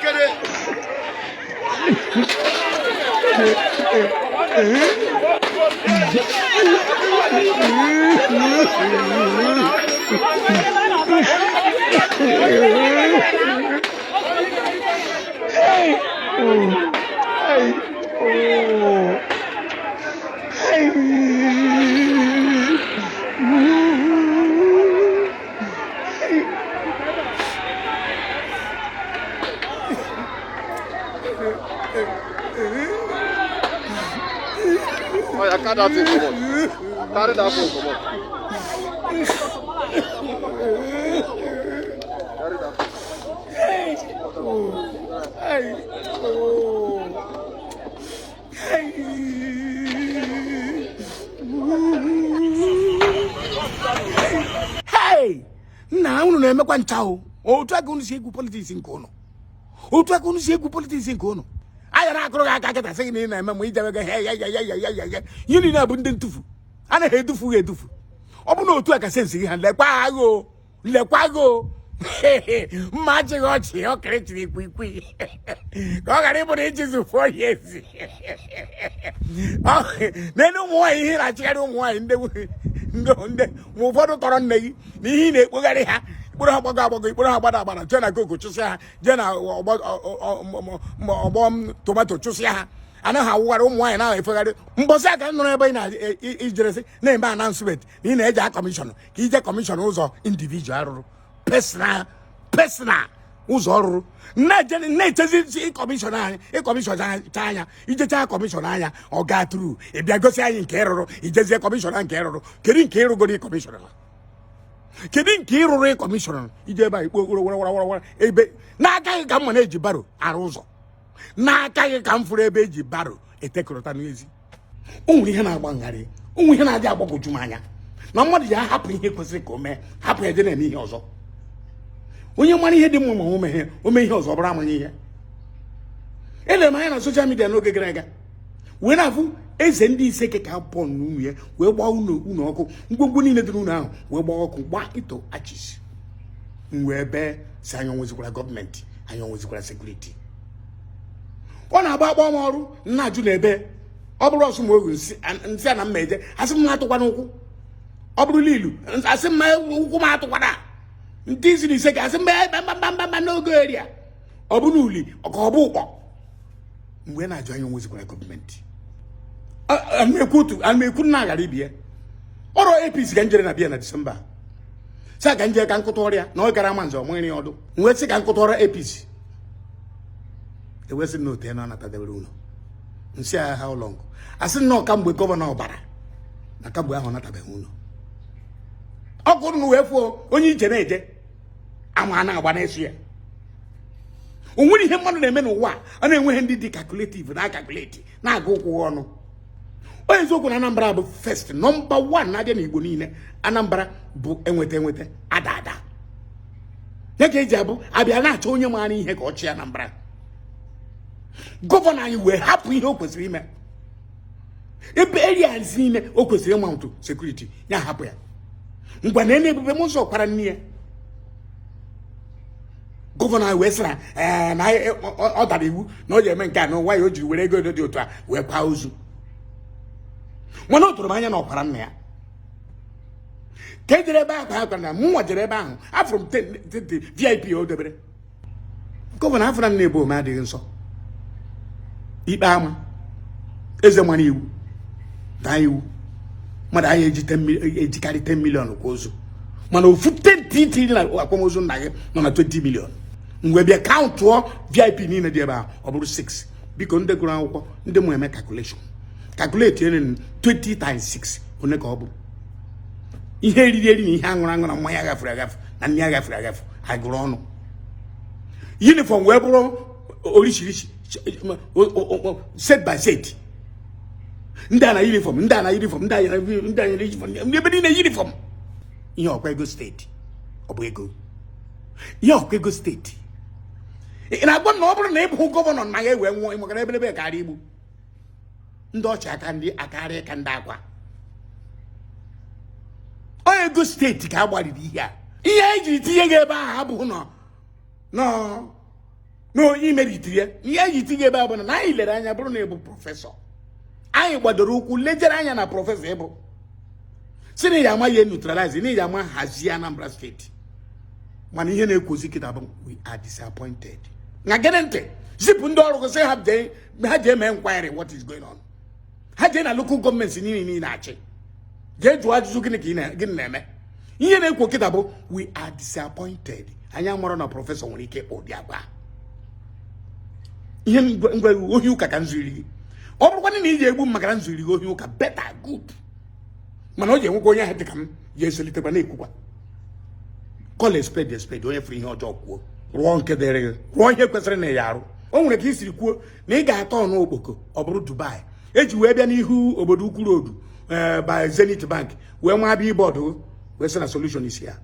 Nekede. Oh, yeah, carry that thing comot. Carry that phone comot. Carry that phone. Hey! Nna, unu na-emekwa ncha o. Otu aka unu si egwu politics nke unu. Otu aka unu si egwu politics nke unu. Anya na-akụrụ gị aka kịta, sị gị na ị na-eme ma ijebe gị he ya ya ya ya ya ya ya. Ihe niile bụ ndị ntufu. Anaghị edufu gị edufu. Ọ bụ na otu a ka sense gị ha, lekwa agha o. Lekwa agha o. Mma achịghị ọchị ọkịrịchịrị ikwiikwi ka ọ ghara ịbụ na ijizu 4 years n'elu ụmụ nwaanyị. Ihe na-achịgharị ụmụ nwaanyị, ndị ndị ndị ma ụfọdụ tọrọ nne gị na ihe ị na-ekpogharị ha, ikporo ha gbago agbago, ikporo ha gbada agbada, jee na koko chụsịa ha, jee na ọgbọ tomato chụsịa ha. Anaghị awụgharị ụmụ nwaanyị na-efegharị. Mbọsị aka m nụrụ ebe ị na-ijeresi na-eme announcement na ị na-eje commission ka ije commission ụzọ individual rụrụ, personal personal ụzọ rụrụ, na-echezi commission anyị, ị commission cha anya, ijecha commission anya, ọ gaa turu, ị bịa gosi anyị nke rụrụ, ijezie commission nke rụrụ. Kedu nke ịrụgoro commission? Kedu nke ịrụrụ commission? Ije ebe a ikpo wara wara wara wara ebe n'aka gị ka mma na-eji barrow arụ ụzọ, n'aka gị ka m fụrụ ebe eji barrow etekọrọta n'ezi. O nwere ihe na-agba ngharị, o nwere ihe na-adị agbagwoju m anya na mmadụ ji ahapụ ihe kwesịrị ka o mee, hapụ ya je na-eme ihe ọzọ. Onye mara ihe dị mma ma o mee ihe ọzọ, ọ bụrụ amanye ihe. Elere m anya na social media n'oge gara aga wee na-afụ eze ndị Iseke ka pụọ n'ụlọ ya wee gbaa ụlọ ụlọ ọkụ, ngwongwo niile dị n'ụlọ ahụ wee gbaa ọkụ, gbaa ito achis. M wee bee si anyị onwezikwara gọọmenti, anyị onwezikwara security. Ọ na-agba akpọ m ọrụ nna ajụ na ebe ọ bụrụ ọsụ ma ogu nsị a na mma eje, asị m atụkwana ụkwụ. Ọ bụrụ ilu, asị m ụkwụ m atụkwana. Ndị isi na ise ka asị mba mba mba mba mba n'ogo eria. Ọ bụ n'uli ka ọ bụ ụkpọ. Mgbe na-ajụ anyị onwezikwara gọọmenti, ekwu otu ekwu nna aghara ibie ọrụ APC ka njere na bịa na Disemba sị ka nje ka nkụta ọrịa na ọ gara ama nze ọmụnri ọdụ wee sị ka nkụta ọrụ APC, ewesị na ote na anatadebere ụlọ nsị agha ha ụlọ nkụ, asị nnọọ kamgbe gọvanọ ọbara na kamgbe ahụ ọ natabeghị ụlọ ọkụ nụ wee fụọ onye ije na-eje ama na-agba na-eso ya. O nwere ihe mmadụ na-eme n'ụwa a na-enweghị ndị dị calculative na calculate na-aga ụkwụ ọnụ. Onye eziokwu na Anambra bụ first number one na-abịa n'Igbo niile. Anambra bụ enweta enweta ada ada ya ka eji abụ abịa na-achọ onye maara ihe ka ọ chịa Anambra. Gọvanọ anyị wee hapụ ihe o kwesịrị ime ebe areas niile o kwesịrị ịmount security, ya hapụ ya. Ngwa na Ebube ụzọ kwara nne ya. Gọvanọ anyị wee sị na ee, na ọ dara iwu na ọ ji eme nke a n'ụwa ya, o jiri were ego dị otu a wee kwa ozu. Mana o toro m anya na ọkwara nna ya ka e jere ebe ahụ ha kwara na mụnwa jere ebe ahụ, afụrụ m tent VIP o debere. Gọvanọ afụra nna ebe ome adịghị nsọ ikpe ama eze mara iwu daa iwu mmadụ anyị ejikarị 10 million kwa ozu, mana ofu tent itiri na akwamozu nna gị nọ na 20 million. Mgbe bịa countụọ VIP niile dị ebe ahụ, ọ bụrụ 6. Biko, ndị gụrụ akwụkwọ, ndị mụ eme calculation, calculate ere 20 times 6, one ka ọ bụ ihe eriri eri na ihe aṅụrụ aṅụ na mmanya agafere agafe na nri agafere agafe agụrụ ọnụ, uniform wee bụrụ orishirishi, set by set, ndị a na uniform, ndị a na uniform, ndị a na ndị a na uniform, ndị ebe niile uniform. Ihe ọkwa ego steeti, ọ bụ ego ihe ọkwa ego steeti. Ị na-agwa m na ọ bụrụ na ị bụ gọvanọ na ya wee nwụọ maka na ebelebe karịa igbu ndị ọchị aka ndị akarịa ka ndị akwa ọ ego steeti ka a gbariri ihe a. Ihe anyị jiri tinye gị ebe ahụ abụghị nọ nọ Na onye imeritiri ya ihe eji tinye ebe a bụ na anyị lere anya bụrụ na ịbụ professor. Anyị gbadoro ụkwụ lejere anya na professor ịbụ si na ya ama ya neutralize na ya ama hazie Anambra Steeti. Mana ihe na-ekwozi kịta bụ we are disappointed. Na gịnị ntị zipụ ndị ọrụ gị sị ha jee, ha jee mee inquiry what is going on. Ha jee na local gọọmenti niile niile achị jee jụọ ajụjụ, gịnị ka gịnị na-eme? Ihe na-ekwo kịta bụ we are disappointed. Anyị amara na professor nwere ike ịkpọ ụdị agwa a. Ihe ngwa ohi ụka ka nzuri gị, ọ bụrụkwana na iji egbu m maka na nzuri gị ohi ụka, better good. Mana o ji enwekwa onye ahụ dị ka m ya esolitekwa na-ekwukwa, call a spade a spade. Onye fụrụ ihe ọjọọ kwuo, rụọ nke dịrị gị, rụọ ihe kwesịrị na ya arụ. O nwere ka i siri kwuo na ị ga-atọ ọnụ okpoko ọ bụrụ Dubai eji wee bịa n'ihu obodo ukwu road by Zenith Bank wee maa billboard wee sị na solution isi ya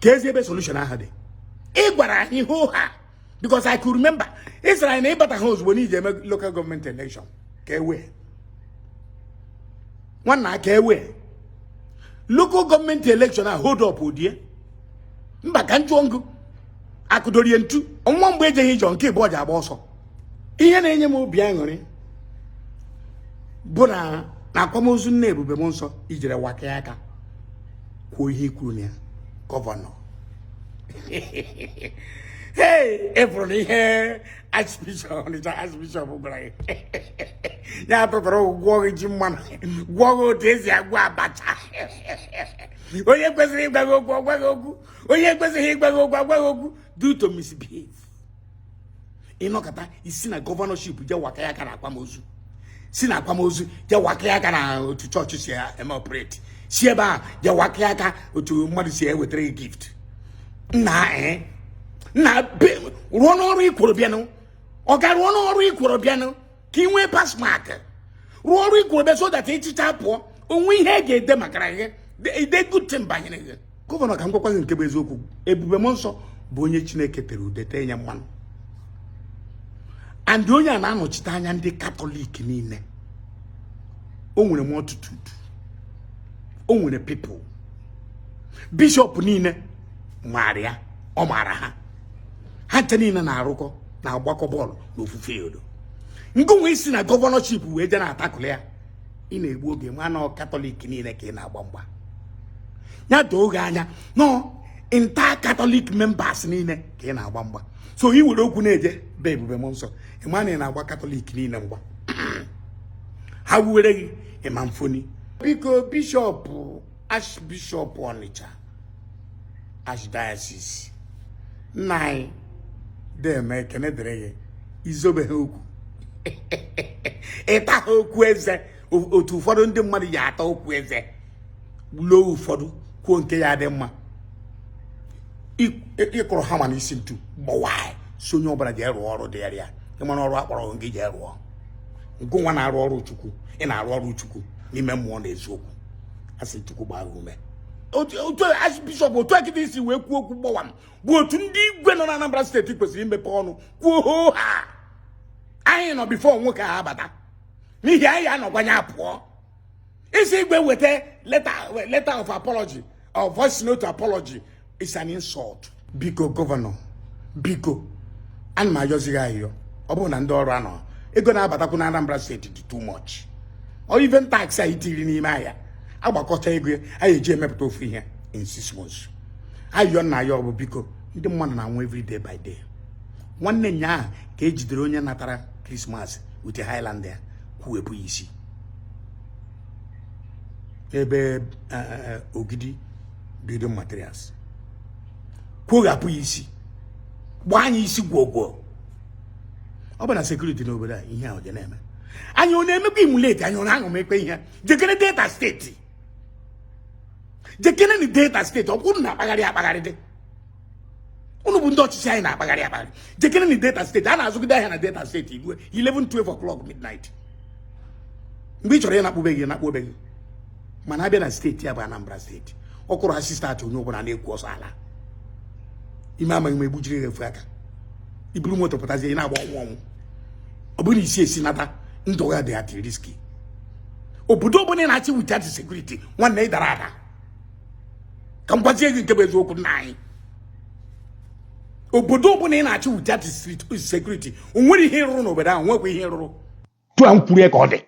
ka ezi ebe solution ahụ dị. Ị gwara anyị hoo ha, because I could remember ị sịrị anyị na ịbata ha ozugbo n'iji eme local government election ka e wee nwanna ka e wee local government election a hold up odie mba ka njụọ ngụ akụdorie ntu nwa mgbe ejeghị ijọ nke ịbụ ọja agba ọsọ. Ihe na-enye m obi aṅụrị bụ na akwamozu nne Ebube m nsọ ijere waka aka kwuo ihe ikwuru na ya. Governor, hey, ị fụrụ na ihe Archbishop Ọnịcha, Archbishop gwara gị ya tụtụrụ gwụọ gị ji mmanụ, gwụọ gị otu esi agwọ abacha. Onye kwesịrị ịgwa gị okwu ọgwa gị okwu, onye kwesịghị ịgwa gị okwu agwa gị okwu due to misbehave. Ịnọkọta isi na governorship je waka ya aka na akwamozu, si na akwamozu je waka ya aka na otu chọọchị si eme operate, si ebe a je waka ya aka otu mmadụ si ewetara gị gift. Nna, ee, nna, rụọ n'ọrụ ikworo bịanụ. Ọ ga rụọ n'ọrụ ikworo bịanụ ka ị nwee pass mark. Rụọ ọrụ ikworo bịa so that echicha pụọ onwe ihe e ga-ede makara gị, ide good thing banyere gị. Governor, ka m gwakwa gị nke bụ eziokwu. Ebube m nsọ bụ onye Chineke tere ude, tee ya mmanụ, and onye a na-anọchite anya ndị Katọlik niile. O nwere multitude, o nwere people. Bishọp niile maara ya, ọ maara ha. Ha nche niile na-arụkọ na-agbakọ bọọlụ n'ofu field. Ngụnwe isi na governorship wee jee na-atakụlụ ya, ị na-egbu oge. Ma na Katọlik niile ka ị na-agba mgba ya doo gị anya nọ entire Catholic members niile ka ị na-agba mgba. So ị were okwu na-eje be Ebube m nsọ, ịma na ị na-agba Katọlik niile mgba. Ha wuwere gị ịma mfoni. Biko, bishọp, Archbishop Ọnịcha Archdiocese, nna anyị, deme, ekene dịrị gị. Izobe ha okwu, ịta ha okwu eze otu ụfọdụ ndị mmadụ ji ata okwu eze loo, ụfọdụ kwuo nke ya dị mma. Ịkụrụ hama n'isi ntu gbawaa si onye ọbụla jee rụọ ọrụ dịrị ya. Ịmara ọrụ akpọrọ gị, jee rụọ. Ngụnwa na-arụ ọrụ Chukwu, ị na-arụ ọrụ Chukwu n'ime mmụọ na eziokwu. A sị Chukwu gbaa gị ume. Otu Archbishop, otu akịta isi wee kwuo okwu gbawa m bụ otu ndị igwe nọ na Anambra Steeti kwesịrị imepe ọnụ kwuo hoo ha. Anyị nọ before nwoke a abata, n'ihi anyị anọkwanye apụọ isi igwe weta letter of apology or voice note apology is an insult. Biko governor, biko, ana m ayọzi gị ayọ. Ọ bụrụ na ndị ọrụ anọ, ego na-abatakwu na Anambra Steeti dị too much. Ọ even tax a itiri n'ime ahịa agbakọta ego anyị eji emepụta ofu ihe in 6 months. Ayọ nna ya ọ bụ biko, ndị mmadụ na-anwụ every day by day. Nwanne nyaa ka ejidere onye natara Christmas with Highland ya kwuwepụ ya isi n'ebe Ogidi building materials, kwughapụ ya isi, gbaa anyị isi gwogwo. Ọ bụ na security n'obodo a ihe a ọ na-eme anyị, ọ na-emekwa emulate anyị, ọ na-aṅụ m ekpe ihe. Jekere Delta Steeti, jekere na Delta Steeti. Ọ bụrụ na akpagharị akpagharị dị unu bụ ndị ọchịchị anyị na-akpagharị akpagharị. Jekere na Delta Steeti, a na-azụgide ahịa na Delta Steeti ruo 11, 12 o'clock midnight. Mgbe ị chọrọ ịnakpụbe gị, nakpụbe gị. Mana abịa na steeti ya bụ Anambra Steeti, ọ kụrụ asistant onye ọbụla na-ekwu ọsọ ala ime amaghị m egbujiri ya efu aka iburu moto pụtazie, ị na-agba ọnwụ ọnwụ. Ọ bụrụ na isi esi nata, ndụ ya dị at risk. Obodo ọbụla ị na-achị without security, nwanne, ị dara ada. Ka m gwazie gị nke bụ eziokwu, nna anyị. Obodo ọbụla ị na-achị without security, o nwere ihe rụrụ n'obodo ahụ, nwekwa ihe rụrụ. Tụa m kwuru ya ka ọ dị.